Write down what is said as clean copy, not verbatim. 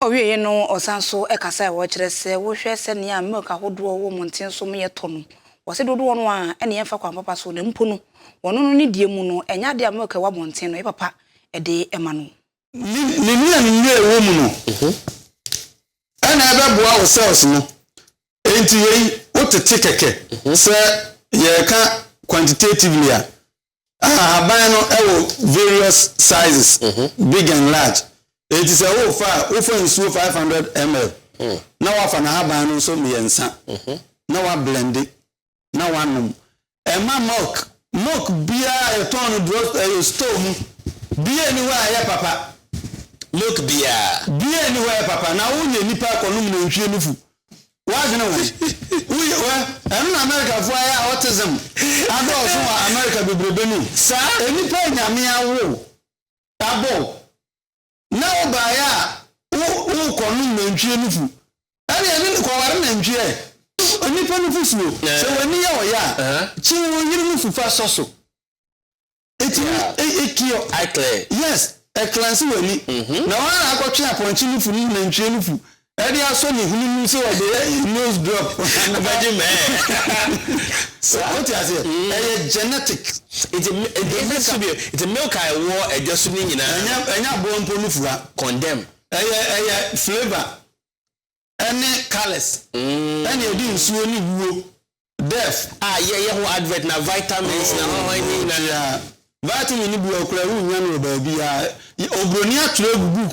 Ɔwieɛ no, ɔsan so kasa a wɔkyerɛ sɛ wohwɛ sɛnea milk ahodoɔ wɔ mmɔnten so yɛtɔ no, wɔsɛ dodoɔ no a ɛne yɛmfa kwan papa so, na mpo no wɔno no ne deɛ mu no, ɛnyɛ adeɛ a milk ɛwɔ abɔnten no ɛyɛ papa ɛde ɛma no. Ne nnuane nnua ɛwɔ mu no ɛna ɛbɛboa wo cells no. Enti wei wotete kɛkɛ sɛ yɛreka quantitatively a, ahaban no ɛwɔ various sizes, big and large. Eti sɛ wofa a, wofa nsuo 500 ml na wafa n'ahaban no nso mmiɛnsa na wablend na wanom. Ɛma milk biara yɛtɔn no drug ɛyɛ store mu bia ni hɔ a ɛyɛ papa. Milk biara. Bia ni hɔ a ɛyɛ papa. Na wonyɛ nipa akɔnom nantwie nufu, wadwene wo woyɛ wɛ. Ɛno na Amerikafoɔ ayɛ a autism adɔɔso wɔ Amerika bebrebe no. Saa. Nipa Nyame awo abɔ na wobaeɛ a wokɔnom nantwie nufu, ɛne ne kɔware nantwie. Nipa nufu suo sɛ w'ani yɛ ɔyɛ a, kyi wo yere nufu fa sɔ so, ɛtumi ɛcure. Eye clear. Yes, ɛcleanse w'ani. Na wɔn a akɔtwe apɔnkye nufu ne nantwie nufu ɛde asɔ ne hwene mu sɛ wɔde yɛ nose drop. Wobɛgye mɛɛ. Wote aseɛ? Ɛyɛ genetic. Nti so bi nti milk a ɛwɔ ɛdwa so ne nyinaa. Ɛnyɛ aboa mpo nufu a. Condemn. Ɛyɛ flavour ɛne colours ɛne ɛde nsuo ne wuo def. A yɛyɛ ho advert na vitamins na hɔhɔ ne nyinaa. Yeah. Vitamin ni bi wɔ kura wunya no wɔ baabi a oburoni atwerɛ agu book.